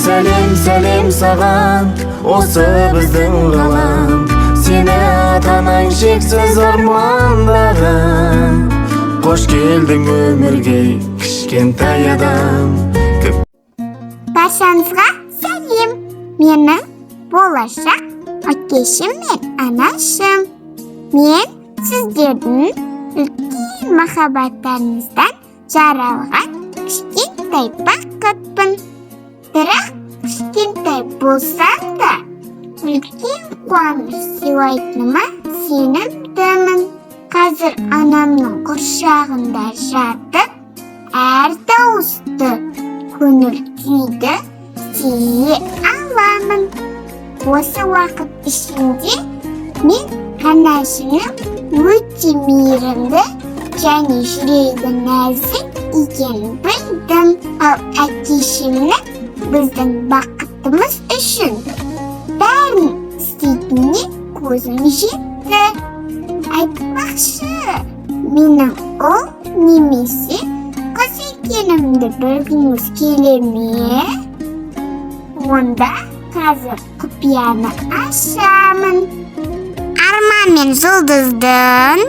Сәлем, сәлем саған, осы біздің ғалам. Сені ата-анаң шексіз армандаған. Қош келдің өмірге, кішкентай адам. Баршаңызға сәлем! Менің болашақ әкешім мен анашым. Мен сіздердің үлкен махаббаттарыңыздан жаралған кішкентай бақытпын. Бірақ кішкентай болсам да, үлкен қуаныш сыйлайтыныма сенімдімін. Қазір анамның құрсағында жатып, әр дауысты, көңіл күйді сезе аламын. Осы уақыт ішінде мен анашымның өте мейірімді және жүрегі нәзік екенін білдім. Ал әкешімнің біздің бақытымыз үшін бәрін істейтініне көзім жетті. Айтпақшы, менің ұл немесе қыз екенімді білгіңіз келе ме? Онда қазір құпияны ашамын. Арман мен Жұлдыздың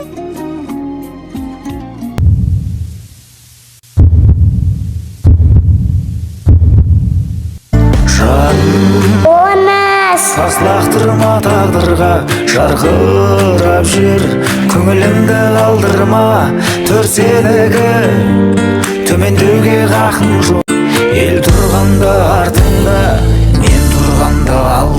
Жаным, Оныс тас лақтырма тағдырға, жарқырап жүр. Көңілімді қалдырма, төр сенікі. Төмендеуге хақың жоқ. Ел тұрғанда артыңда, мен тұрғанда алдыңда.